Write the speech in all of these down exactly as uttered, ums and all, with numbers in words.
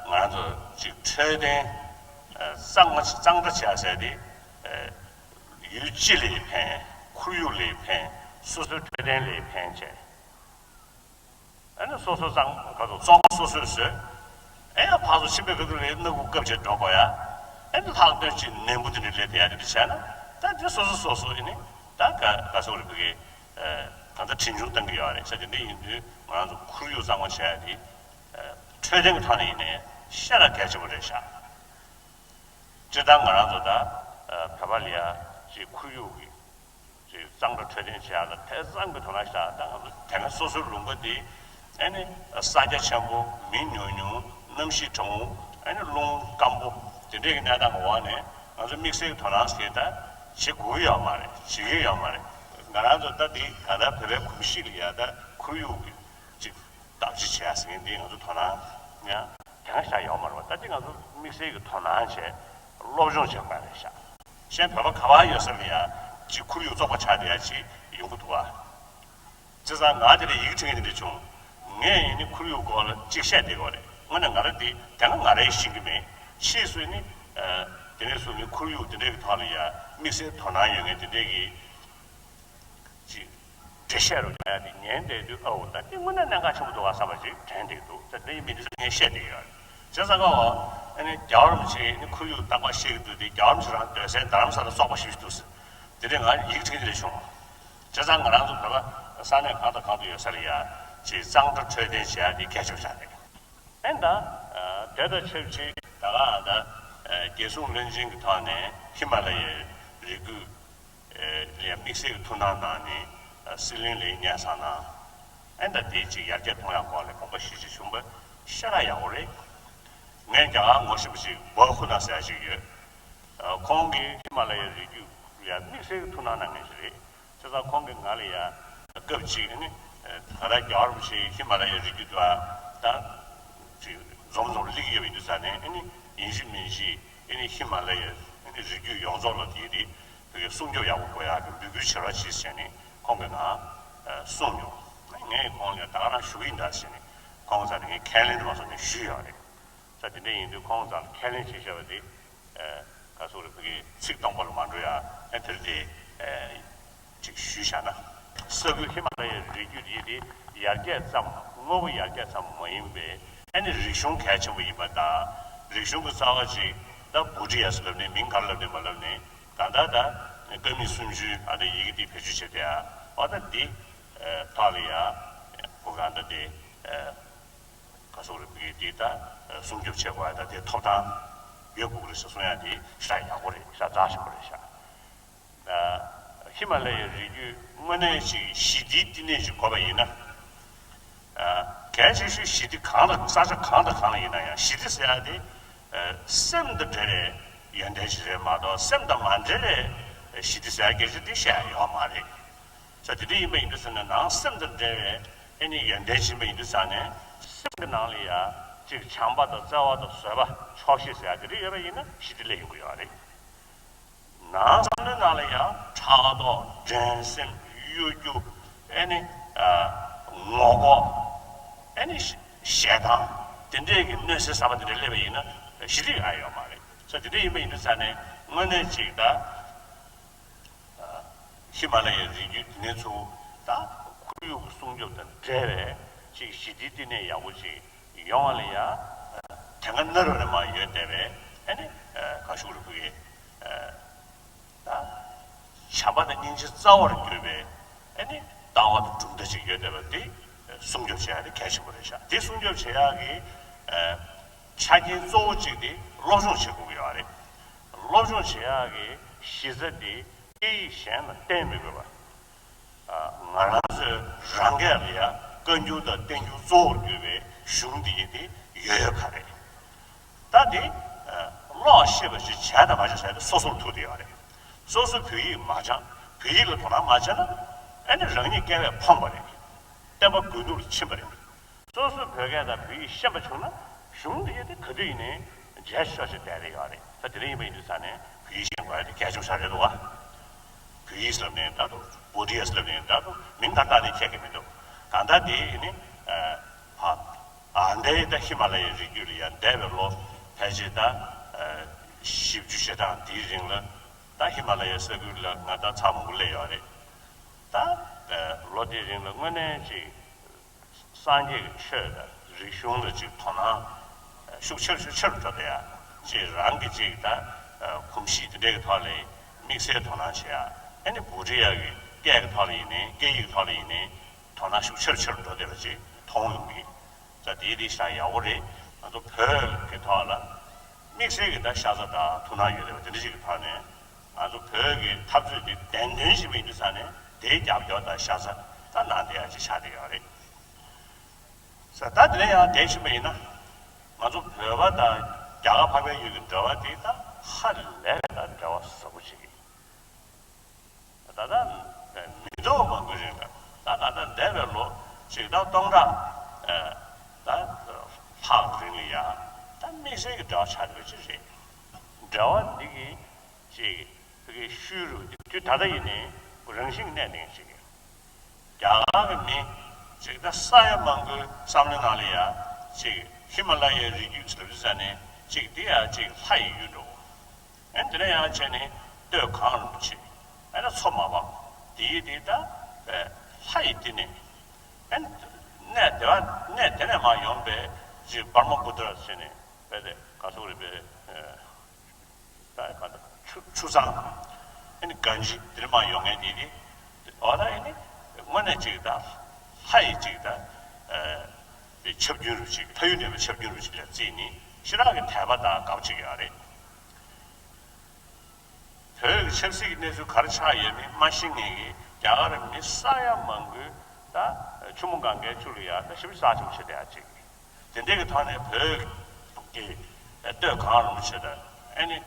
ང་རང་ཚོ་ཅིག་འཕྲོད་བསྟེན་གཙང་མ་གཙང་སྦྲ་བྱས་ཟེར་ཏེ་ཡུལ་སྤྱི་ལ་ཕན། ཁོར་ཡུག་ལ་ཕན། སོ་སོའི་འཕྲོད་བསྟེན་ལ་ཕན་བྱས། ཨ་ནི་སོ་སོ་གཙང་ག་ཚོད་བཙོང་སོ་སོས་བཟོས། ཨེ་ཡ་ཕར་ཚུར་ཕྱི་པའི་ག་ཚོད་ལས་སྣ་ཁུག་བཀབ་བྱས་འགྲོ་དགོས་ཡ། ཨ་ནི་ལྷག་དོན་ཅིག་ནད་འབུ་དེ་འདྲ་སླེབས་བསྡད་ཡ་དེ་འདྲ་བྱས་ན། ད་དེ་སོ་སོ་སོ་སོ་ཨེ་ནི་ད་ག་ག་སོག་རེ་བུ་གི་གང་ལྟར་གྲོན་ཆུང་བཏང་གི་ཡོད་རེད་ཤག་དེ་འདྲ་ཡིན་དུས་ང་རང་ཚོ་ཁོར་ཡུག་གཙང་མ་བྱས་ཡ་དེ་འཕྲོད་བསྟེན་གྱི་ཐོག་ནས་ཡིན་ནའི་ཤ་ར་གལ་ཆེན་པོ་རེད་ཤག་སྤྱིར་བཏང་ང་རང་ཚོ་ད་བོད་པ་ལ་ཡ་ཅིག་ཁོར་ཡུག་གི་ཅིག་གཙང་སྦྲ་འཕྲོད་བསྟེན་བྱེད་ཡག་ལ་དེ་ཙམ་གྱི་དོ་སྣང་ཞིག་ད་ང་ཚོ་དེ་སྔ་སོ་སོའི་ལུང་པ་འདི་ཨ་ནི་ས་རྒྱ་ཆེན་པོ། མི་ཉུང་ཉུང་། གནམ་གཤིས་གྲང་མོ། ཨ་ནི་རླུང་སྐམ་པོ། དེ་འདྲའི་གི་གནས་སྟངས་འོག་ནས་ང་ཚོ་དམིགས་བསལ་གྱི་དོ་སྣང་ཟེར་ད་བྱེད་དགོས་ཀྱི་ཡོད་མ་རེད། བྱེད་ཀྱི་ཡོད་མ་རེད། ང་རང་ཚོ་ད་འདི་ག་ད་བོད་པའི་གོམས་གཤིས་ལ་ཡ་ད་ཁོར་ཡུག་གི་ཅིག་བདག་གཅེས་བྱེད་ཡ་ཟེར་མཁན་འདི་ང་ཚོ་དོ་སྣང་ཡང་དེ་སྔ་ཞིག་ཡོད་མ་རེད་པ། ད་འདི་ང་ཚོ་དམིགས་བསལ་གྱི་དོ་སྣང་བྱས་སློབ་སྦྱོང་བྱེད་དགོས་རེད་ཤག་གཞན་བོད་པ་ག་པར་ཡོད་ས་ལ་ཡ་ཅིག་ཁོར་ཡུག་བཙོག་པ་ཆགས་བསྡད་ཡ་ཅིག་ཡོང་གི་འདུག་བ། བྱས་ཙང་ང་དེ་ལ་ཡི་གེ་འབྲི་མཁན་དེ་འདྲ་བྱུང་། ངས་ཡིན་ནི་ཁོར་ཡུག་སྐོར་ལ་ཅིག་བཤད་བསྡད་ཀྱི་ཡོད་རེད། དངོས་གནས་ང་རང་འདི་དེ་སྔ་ང་རང་ཤེས་ཀྱི་མེད། ཕྱིས་སུ་ནི་དེ་ནས་བཟུང་ནི་ཁོར་ཡུག་དེ་འདྲའི་གི་ཐོག་ལ་ཡ་དམིགས་བསལ་དོ་སྣང་ཡོད་མཁན་དེ་འདྲའི་གི་ཅིག་འགྲེལ་བཤད་རུ་བྱ་ཡ་དེ་ཉན་བསྡད་དུས། ཨའོ། ད་འདི་དངོས་གནས་གནད་འགག་ཆེན་པོ་འདུག་ག་བསམ་པ་ཅིག་དྲན་བསྡད་འདུག་ད་འདི་ཡིན་མིན་དེ་ཚོ་ངས་བཤད་བསྡད་ཡོད། བྱས་ཙང་ཀ་བ་ཨ་ནི་རྒྱལ་བ་རིན་པོ་ཆེ་ནི་ཁོར་ཡུག་རྟག་པར་བཤད་ཀྱི་འདུག་སྟེ། རྒྱལ་བ་རིན་པོ་ཆེ་རང་སྡོད་སའི་རྡ་རམ་ས་ལ་བཙོག་པ་ཞེ་པོ་ཅིག་འདུག་ཟེར། དེ་འདྲའི་ང་ཡིག་ཕྲེང་དེ་འདྲ་བྱུང་། བྱས་ཙང་ང་རང་ཚོ་བོད་པ་ས་གནས་གང་དང་གང་དུ་ཡོད་ས་ལ་ཡ་ཅིག་གཙང་སྦྲ་འཕྲོད་བསྟེན་བྱེད་ཡ་དེ་གལ་ཆེན་པོ་ཆགས་རེད། ཨེ་ད། དེ་དང་ཆབས་ཅིག་ད་ག་ཨ་ད། རྒྱལ་སྲུང་བློན་ཆེན་གྱི་ཐོག་ནས་ཧི་མ་ལ་ཡའི་རི་རྒྱུད་ལ་དམིགས་བསལ་གྱི་ཐུགས་སྣང་གནང་ནས་སྲིད་བློན་ལ་སྙན་སེང་གནང་། ཨེ་ད་དེ་ཅིག་ཡར་རྒྱས་གཏོང་ཡག་སྐོར་ལ་དགོངས་པ་བཞེས་བྱས་བྱུང་བ་ཤ་ར་ཡག་པོ་རེད། ངས་རྒྱ་གར་ངོ་ཤེས་པ་ཅིག་བྷོ་ཁུ་ན་ཟེར་ཡ་ཅིག་ཡོད། ཁོང་གིས་ཧི་མ་ལ་ཡའི་རི་རྒྱུད་ལ་དམིགས་བསལ་གྱི་ཐུགས་སྣང་གནང་མཁན་ཞིག་རེད། བྱས་ཙང་ཁོང་གིས་ང་ལ་ཡ་སྐབས་གཅིག་ནི་ད་ལྟ་རྒྱལ་བ་རིན་པོ་ཆེ་ཧི་མ་ལ་ཡའི་རི་རྒྱུད་དུ་ད་ཅིག་འཛོམས་འཛོམས་སླེབས་ཀྱི་ཡོད་པ་ཡིན་དུས་ཙང་ནས། ཨ་ནི་ཡིན་གཅིག་མིན་གཅིག་ཨ་ནི་ཧི་མ་ལ་ཡའི་ཨ་ནི་རི་རྒྱུད་ཡོངས་རྫོགས་ལ་དེ་དེ་བོད་སྐད་སྲུང་སྐྱོབ་ཡག་པོ་དགོས་ཡག་གི་འབོད་སྐུལ་བྱེད་རོགས་གྱིས་ཟེར་ནས་ཁོང་གིས་ང་གསུངས་མྱོང་། ངས་ཁོང་ལ་ད་ག་རང་ཞུ་གི་ཡིན་ད་ཟེར་ནས། ཁོང་ཚ་ནས་ངས་ཁས་ལེན་དུ་མ་སོང་ནས་ཞུས་ཡོད་རེད། ས་དེ་འདྲ་ཡིན་དུས་ཁོང་ཚང་ལ་ཁས་ལེན་བྱེད་བཞག་པ་དེ། ཨ། ག་ཚོད་རེད། ཕ་གི་ཚིག་སྟོང་པ་ལ་མ་འགྲོ་ཡ། ཨ། དེར་དེ། ཨ། ཅིག་ཞུས་བཞག་ན། ས་ཁུལ་ཧི་མ་ལ་ཡའི་རི་རྒྱུད་དེ་དེ་ཡར་རྒྱས་ཙམ། དངོས་པོ་ཡར་རྒྱས་ཙམ་མ་ཡིན་པའི། ཨ་ནི་རིག་གཞུང་གལ་ཆེན་པོ་ཡིན་པ་དང་། རིག་གཞུང་གི་རྩ་བ་ཅིག་ད་བྷུ་ཊི་ཡ་ཟེར་ལབ་ནས་མིང་ག་རེ་ལབ་ནས་མ་ལབ་ནས། ད་ལྟ་ད་ཀ་མད་སུམ་ཅུའི་ཨ་ད་ཡི་གེ་དེ་བེད་སྤྱོད་བྱེད་དེ། ཨ། ཨ་ད་འདི་ཐོག་ལ་ཡ་ཁོ་ག་ད་དེ། ག་སོགས་རེ་བོད་ཀྱི་འདི་ལྟར་སྲུང་སྐྱོབ་བྱེད་དགོས་ཡ་ད་དེ་ཐོབ་ཐང་ཡོད་དགོས་ཀྱི་རེད་ཟེར་གསུང་ཡ་དེ་ཤ་ཡག་པོ་རེད། ཤ་རྩ་ཆེན་པོ་རེད་ཤག་ཧི་མ་ལ་ཡའི་རི་རྒྱུད་དངོས་གནས་ཅིག་ཞི་བདེའི་བསྟི་གནས་ཅིག་དགོས་པ་ཡིན་ན། གལ་ཆེ་ཤོས་ཞི་བདེ་གང་ལ། ས་ཆ་གང་དང་གང་ལ་ཡིན་ན་ཡང་ཞི་བདེ་ཟེར་ཡ་དེ་སེམས་དང་འབྲེལ་བའི་ཡོན་ཏན་ཅིག་རེད་མ་གཏོགས་སེམས་དང་མ་འབྲེལ་བའི་ཞི་བདེ་ཟེར་ཡ་སྐད་ཆ་དེ་བཤད་ཡ་ཡོད་མ་རེད། ས་དེ་འདྲ་ཡིན་པ་ཡིན་དུས་ཙང་ནས་ནང་སེམས་དང་འབྲེལ་བའི་ཨ་ནི་ཡོན་ཏན་ཡིན་པ་ཡིན་དུས་ཙང་ནས། སེམས་ཀྱི་ནང་ལ་ཡ་ཅིག་བྱམས་པ་དང་བརྩེ་བ་དང་བཟོད་པ་ཆོག་ཤེས་ཟེར་ཡ་དེ་འདྲ་ཡོད་པ་ཡིན་ན་ཞི་བདེ་སླེབས་ཡོང་གི་ཡོད་རེད། ནང་བསམ་བློའི་ནང་ལ་ཡ་ཕྲག་དོག་འགྲན་སེམས་གཡོ་སྒྱུ། ཨ་ནི་ངོ་ལྐོག་ཨ་ནི་ཞེ་སྡང་དེ་འདྲས་ཀྱི་གནོད་འཚེ་ཟ་མ་དེ་འདྲ་སླེབས་པ་ཡིན་ན་ཞི་བདེ་ཡོང་ཡ་ཡོད་མ་རེད། ས་དེ་འདྲ་ཡིན་པ་ཡིན་དུས་ཙང་ནས་དངོས་གནས་ཅིག་ད། ཧི་མ་ལ་ཡའི་རི་རྒྱུད་འདི་ནས་ཚུར་ད་ཁོར་ཡུག་གི་སྲུང་སྐྱོབ་དང་འབྲེལ་བའི་ཅིག་ཞི་བདེའི་བསྟི་གནས་ཡག་པོ་ཅིག་ཡོང་བ་ལ་ཡ། དེ་སྔ་ན་རོ་ནས་མར་ཡོད་བསྡད་པའི་ཨ་ནི་ག་ཞུ་རུ་བུ་གི་ད་བྱམས་པ་དང་སྙིང་རྗེ་རྩ་བར་གྱུར་པའི་ཨ་ནི་ལྟ་བ་དང་གྲུབ་མཐའ་ཅིག་ཡོད་བསྡད་པ་འདི་སྲུང་སྐྱོབ་བྱེད་ཡ་དེ་གལ་ཆེན་པོ་རེད་ཤག་འདི་སྲུང་སྐྱོབ་བྱེད་ཡ་གི་ཆ་རྐྱེན་གཙོ་བོ་གཅིག་དེ་སློབ་སྦྱོང་བྱེད་དགོས་ཀྱི་ཡོད་རེད། སློབ་སྦྱོང་བྱེད་ཡག་གི་གཞི་རྩ་དེ་སྐད་ཡིག་གཞན་ལ་བརྟེན་མི་དགོས་པ། ང་རང་ཚོའི་རང་སྐད་ལ་ཡ་བཀའ་འགྱུར་དང་བསྟན་འགྱུར་གཙོ་བོར་གྱུར་པའི་གཞུང་འདི་ཡི་དེ་ཡོད་ཡོད་ཁ་རེད། ད་དེ་ཀློག་ཤེས་པ་ཞིག་བྱས་དང་མ་བྱས་ཟེར་ཏེ་སོ་སོར་ཐུག་བསྡད་ཡོད་རེད། སོ་སོ་བོད་ཡིག་མ་སྦྱངས། བོད་ཡིག་ལ་དོ་སྣང་མ་བྱས་ན། ཨ་ནི་རང་ཉིད་སྐལ་བས་ཕོངས་པ་རེད། བསྟན་པ་རྒུད་གདུགས་ལ་ཕྱིན་པ་རེད། སོ་སོའི་བོད་སྐད་དང་བོད་ཡིག་ཤེས་པ་བྱུང་ན་གཞུང་འདི་ཡི་དེ་ག་དུས་ཡིན་ནའི་མཇལ་ཤོག་ཅིག་བསྡད་རེ་ཡོད་རེད། ད་དེ་འདྲ་ཡིན་པ་ཡིན་དུས་ཙང་ནས་བོད་ཡིག་ཤེས་དགོས་ཡ་དེ་གལ་ཆེན་པོ་ཆགས་རེད་འདུག་བ། བོད་ཡིག་ཟེར་ནས་ད་དུ་བྷོ་ཊི་ཡ་ཟེར་ནས་ད་དུ་མིང་ག་བཏགས་ནས་ཁྱད་ཀྱི་མི་འདུག་གང་ལྟར་དེ་ནི་ཨ་ ད་ལྟའི་ད་ཧི་མ་ལ་ཡའི་རི་རྒྱུད་ལ་ཡང་འདས་པའི་ལོ་ཕལ་ཆེར་ད་བཞི་བཅུ་ཞེ་གྲངས་འདིའི་རིང་ལ་ད་ཧི་མ་ལ་ཡའི་ས་ཁུལ་ལ་ང་ད་ཚར་མང་པོ་སླེབས་ཡོད་རེད། ད་ལོ་དེའི་རིང་ལ་དངོས་གནས་ཅིག་སངས་རྒྱས་ཀྱི་ཆོས་དང་རིག་གཞུང་ལ་ཅིག་དོ་སྣང་ཤུགས་ཆེ་རུ་ཤུགས་ཆེ་རུ་འགྲོ་བསྡད་ཡ། ཅིག་རང་གི་ཅིག་ད་གོམས་གཤིས་དེ་འདྲའི་གི་ཐོག་ལ་དམིགས་བསལ་དོ་སྣང་བྱེད་ཡ། ཨ་ནི་བྷུ་ཊི་ཡ་གི་སྐད་ཀྱི་ཐོག་ལ་ཡིན་ནའི་སྐད་ཡིག་གི་ཐོག་ལ་ཡིན་ནའི་དོ་སྣང་ཤུགས་ཆེ་རུ་ཆེ་རུ་འགྲོ་བསྡད་པ་ཅིག་མཐོང་ཡོང་གི། ས་དེའི་དེ་ཤ་ཡག་པོ་རེད། ང་ཚོ་བོད་ཀྱི་ཐོག་ལ་དམིགས་བསལ་གྱི་ད་ཤ་ཚ་དང་ཐུགས་སྣང་ཡོད་རེད་བ། དེ་འདྲ་ཞིག་གི་ཐོག་ནས་ང་ཚོ་བོད་ཀྱི་འཐབ་རྩོད་དེ་བདེན་དོན་ཞིག་མིན་དུས་ས་ནས་དེའི་རྒྱབ་སྐྱོར་དང་ཤ་ཚ་ད་གནང་བསྡད་ཡ་ཅིག་ཆགས་བསྡད་ཡོད་རེད། ས་ད་དེ་ནས་ཡང་བསྡད་ཕྱིན་པ་ཡིན་ན་ང་ཚོ་བོད་པ་དང་རྒྱ་གར་འཕགས་པའི་ཡུལ་གྱི་འབྲེལ་བ་དེ་ད་ཧ་ལས་པའི་ད་འབྲེལ་བ་ཟབ་པོ་ཅིག་ཡིན། ད་ལྟ་མི་ཐོག་མང་པོའི་རིང་ལ་ད་ད་ལྟ་འདས་པའི་ལོ་ཅིག་དང་སྟོང་ཕྲག་ད་ལྷག་རིང་ལ་ཡ་ད་དམིགས་བསལ་གྱི་འབྲེལ་བ་ཆགས་ཡོད་ཅིག་རེད། འབྲེལ་བ་འདི་གི་ཅིག་ཕ་གི་ཤུལ་རུ་དུས་ད་ལྟ་ཡིན་ནའི་རང་བཞིན་གནས་ལྡན་ཅིག་ཡིན། རྒྱ་གར་གྱི་མི་ཅིག་ད་ས་ཡ་མང་པོའི་བསམ་བློའི་ནང་ལ་ཡ་ཅིག་ཧི་མ་ལ་ཡའི་རི་རྒྱུད་ཟེར་དུས་ཙ་ནས་ཅིག་འདི་ཡ་ཅིག་ལྷ་ཡི་ཡུལ་འགྲོ། ཨན་དེ་ནས་ཡང་བྱས་ནས་སྟོད་གངས་རིན་པོ་ཆེ། ཨན་མཚོ་མ་ཕམ། དེའི་དེ་ད་ལྷ་ཡི་བསྟི་གནས། ཨན་གནས་དེ་བ་གནས་དེ་ནས་མར་ཡོང་པའི་ཅིག་པར་མ་པུ་ཏྲ་ཟེར་ནས་པའི་དེ་ག་སོག་རེད་པའི་ད་ག་ད་ཆུ་ཆུ་གཙང་། ཨན་གན་ཇི་དེ་ནས་མར་ཡོང་མཁན་དེ་དེ་འོ་ད་ཨན་དངོས་གནས་ཅིག་ད་ལྷ་ཡི་ཅིག་ད་པའི་ཆབ་རྒྱུན་རུ་ཅིག་ལྷ་ཡུལ་ནས་པའི་ཆབ་རྒྱུན་རུ་ཅིག་ལ་བརྩིས་ནས་ཞེ་དྲག་གི་དད་པ་དང་དགའ་པོ་བྱེད་ཀྱི་ཡོད་རེད། བོད་ཀྱི་ཆབ་སྲིད་ཀྱི་གནས་ཚུལ་ག་རེ་ཆགས་ཡོད་མེད་མ་ཤེས་མཁན་གྱི་རྒྱ་གར་མི་ས་ཡ་མང་པོས་ད་ཆུ་མོ་གངྒཱའི་ཆུ་ལ་ཡ་ད་ཞིབ་ཚགས་ཆེན་པོ་བྱེད་བསྡད་ཡ་ཅིག་དེ་འདྲའི་གི་ཐོག་ནས་བོད་ཀྱི་སྟོད་གངས་རིན་པོ་ཆེ་དང་ཨ་ནི་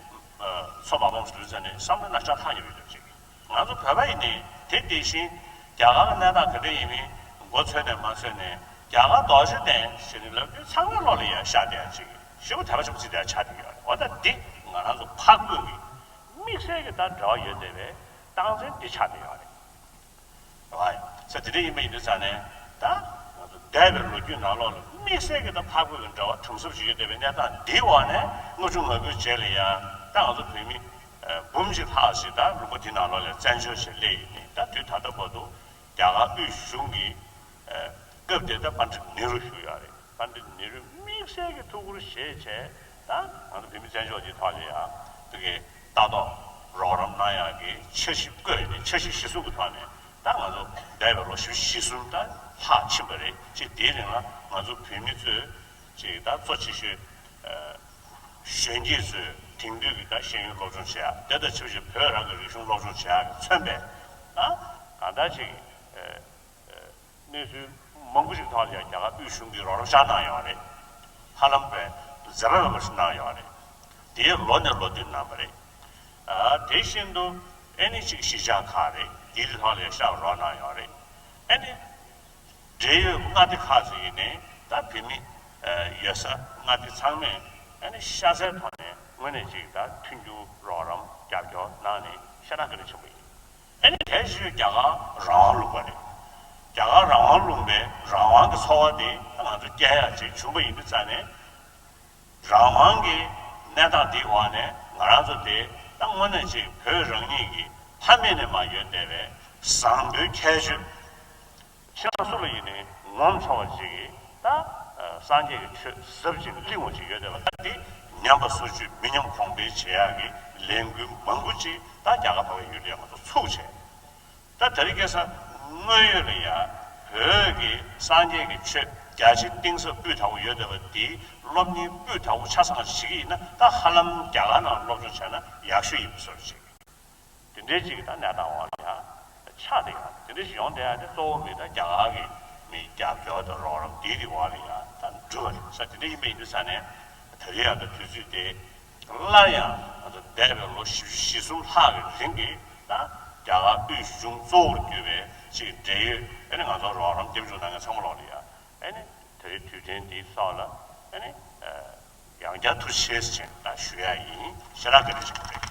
མཚོ་མ་ཕམ་ཟུར་ཟ་ནས་བསམ་བློ་ན་ཆ་ཐག་ཉེ་བའི་སྟོབས་ཅིག་ང་ཚོ་བོད་པ་ཡིན་ནའི་དེ་དེ་བཞིན་རྒྱ་གར་གྱི་གནས་སྟངས་ག་འདྲ་ཡིན་མིན་མགོ་འཚོས་ནས་མ་འཚོས་ནས་རྒྱ་གར་རྡོ་རྗེ་གདན་ཟེར་ནས་ལབ་དུས་ཚང་མའི་བློ་ལ་ཡ་ཤར་བསྡད་ཡ་ཅིག་ཞེ་པོ་དད་པ་ཆེན་པོ་བརྩི་བསྡད་ཡ་ཆགས་བསྡད་ཡོད་རེད། འོ་ད་འདི་ང་རང་ཚོ་འཕགས་བོད་ཀྱི་དམིགས་བསལ་གྱི་ད་འབྲེལ་བ་ཡོད་བསྡད་པའི་རྟགས་མཚན་འདི་ཆགས་བསྡད་ཡོད་རེད། ཨ། ས་དེ་འདྲ་ཡིན་པ་ཡིན་དུས་ཙང་ནས་ད་ང་ཚོ་འདས་པའི་ལོ་རྒྱུས་ནང་ལོགས་ལ་དམིགས་བསལ་གྱི་ད་འཕགས་བོད་ཀྱི་འབྲེལ་བ་དམ་ཟབ་ཅིག་ཡོད་བསྡད་པའི་གནས་སྟངས་འདིའི་འོག་ནས་ལྔ་བཅུ་ང་དགུའི་རྗེས་ལ་ཡང་ད་ང་ཚོ་བོད་མི་འབུམ་གཅིག་ལྷག་ཞིག་ད་ལུང་པ་འདི་ནང་ལོགས་ལ་བཙན་བྱོལ་ཞིག་སླེབས་ཡོད་ནས་ད་དུས་ད་ལྟ་བར་དུ་རྒྱ་གར་དབུས་གཞུང་གི་སྐབས་དེ་ད་པཎྜི་ཏ་ནེ་རུ་བཞུགས་ཡོད་རེད། པཎྜི་ཏ་ནེ་རུས་དམིགས་བསལ་གྱི་ཐུགས་ཁུར་བཞེས་བྱས་ད་ང་ཚོ་བོད་མི་བཙན་བྱོལ་འདིའི་ཐོག་ལ་ཡང་དེ་གའི་ལྟ་རྟོག་རོགས་རམ་གནང་ཡག་གི་འཆར་གཞི་བཀོད་ནས་འཆར་གཞི་གཞིར་བཟུང་གི་ཐོག་ནས་ད་ང་ཚོ་འདས་པའི་ལོ་བཞི་བཅུ་ཞེ་གསུམ་ད་ལྷག་ཕྱིན་པ་རེད། ཅེས་དེའི་རིང་ལ་ང་ཚོ་བོད་མི་ཚོས་ཅིག་ད་གཙོ་ཆེ་ཤོས་གཞོན་སྐྱེས་ཚོས་དེང་དུས་ཀྱི་ད་ཤེས་ཡོན་སློབ་སྦྱོང་བྱེད་ཡག་དེ་དང་ཆབས་ཅིག་བོད་རང་གི་རིག་གཞུང་སློབ་སྦྱོང་བྱེད་ཡག་གི་མཚོན་པའི་ད་གང་ལྟར་ཅིག་གནས་ཚུལ་མང་པོ་ཞིག་ཐོག་ལ་ཡང་རྒྱ་གར་དབུས་གཞུང་གིས་རོགས་རམ་ཤར་གནང་ཡོད་རེད། ཧ་ལམ་པའི་འཛད་པ་མེད་པ་ཞིག་གནང་ཡོད་རེད། དེའི་ལོ་ནས་ལོ་བསྟུད་གནང་བ་རེད། ཨ། དེ་བཞིན་དུ་ཨེ་ནི་ཅིག་གཞིས་ཆགས་ཁག་རེད། དེའི་ཐོག་ལ་ཡང་ཤར་རོགས་གནང་ཡོད་རེད། ཨེ་ནི་འབྲེལ་ཡོད་མངའ་སྡེ་ཁག་ཅིག་ཡིན་ནའི་ད་བོད་མི་ཡོད་ས་མངའ་སྡེ་ཚང་མས་ཨེ་ནི་ཤ་ཚའི་ཐོག་ནས་དངོས་གནས་ཅིག་ད་མཐུན་འགྱུར་རོགས་རམ་རྒྱབ་སྐྱོར་གནང་ནས་ཤ་ན་ག་རེ་ཆེན་པོ་ཡིན། ཨ་ནི་གལ་ཆེ་ཤོས་རྒྱ་གར་རང་དབང་ལུང་པ་རེད། རྒྱ་གར་རང་དབང་ལུང་པའི་རང་དབང་གི་ཚོར་བ་དེ་ང་ཚོ་སྐྱེ་ཡག་ཅིག་བྱུང་པ་ཡིན་དུས་ཙང་ནས། རང་དབང་གི་གནས་སྟངས་འདིའི་འོག་ནས་ང་རང་ཚོ་དེ་ད་དངོས་གནས་ཅིག་བོད་རང་ཉིད་ཀྱི་ལྷ་མེད་ནས་མར་ཡོད་བསྡད་པའི་བཟང་པོའི་ཁྱད་ཆོས། ཕྱི་ནང་སུ་ལ་ཡིན་ནའི་ངོམ་ཆོག་པ་ཅིག་གིས་ད་སངས་རྒྱས་ཀྱི་ཆོས་ཟབ་ཅིང་བརླིང་བ་ཅིག་ཡོད་བསྡད་པ་ད་འདི་ཉམས་པ་སོར་ཆུད་མི་ཉམས་གོང་འཕེལ་བྱེད་ཡག་གི་ལས་འགུལ་མང་པོ་ཅིག་ད་རྒྱ་གར་འཕགས་པའི་ཡུལ་ལ་ང་ཚོ་ཚུགས་བྱས། ད་དེ་རིང་ཁ་སང་དངོས་ཡོད་ལ་ཡ་བོད་ཀྱི་སངས་རྒྱས་ཀྱི་ཆོས་རྒྱ་ཆེ་གཏིང་ཟབ་སྤུས་དག་པོ་ཡོད་བསྡད་པ་འདི་སློབ་གཉེར་སྤུས་དག་པོ་ཆ་ཚང་བྱེད་ཀྱི་ཡིན་ན་ད་ཧ་ལམ་རྒྱ་གར་ནང་སློབ་སྦྱོང་བྱས་ན་ཡག་ཤོས་ཡིན་པའི་བཟོ་འདྲ་ཅིག་དེ་འདྲའི་ཅིག་ད་གནས་སྟངས་འོག་ལ་ཡ་ཆགས་བསྡད་ཡོད། དེ་འདྲ་ཞིག་ཡོང་བསྡད་ཡ་དེ་གཙོ་བོ་མི་ད་རྒྱ་གར་གྱི་མི་རྒྱབ་སྐྱོར་དང་རོགས་རམ་འདི་རིགས་འོག་ལ་ཡ་ད་འགྲོ་བ་རེད་ས། དེ་འདྲ་ཡིན་པ་ཡིན་དུས་ས་ནས་ད་རེས་ཡང་ད་དུས་ཚོད་དེ། སླར་ཡང་ང་ཚོ་འདས་པའི་ལོ་བཞི་བཅུ་ཞེ་གསུམ་ལྷག་གི་རིང་གི་ད་རྒྱ་གར་དབུས་གཞུང་གཙོ་བོར་གྱུར་པའི་ཅིག་འབྲེལ་ཡོད་ཨ་ནི་ང་ཚོ་རོགས་རམ་སྟེར་ཕྱོགས་གནང་མཁན་ཚང་མ་ལོག་ལ་ཡ་ཨ་ནི་ད་རེས་དུས་དྲན་འདིའི་ཐོག་ལ་ཨ་ནི་ཡང་བསྐྱར་ཐུགས་རྗེ་ཆེ་ཟེར་ད་ཞུ་ཡ་ཡིན། ཞེ་དྲག་བཀའ་དྲིན་ཆེན་པོ་རེད།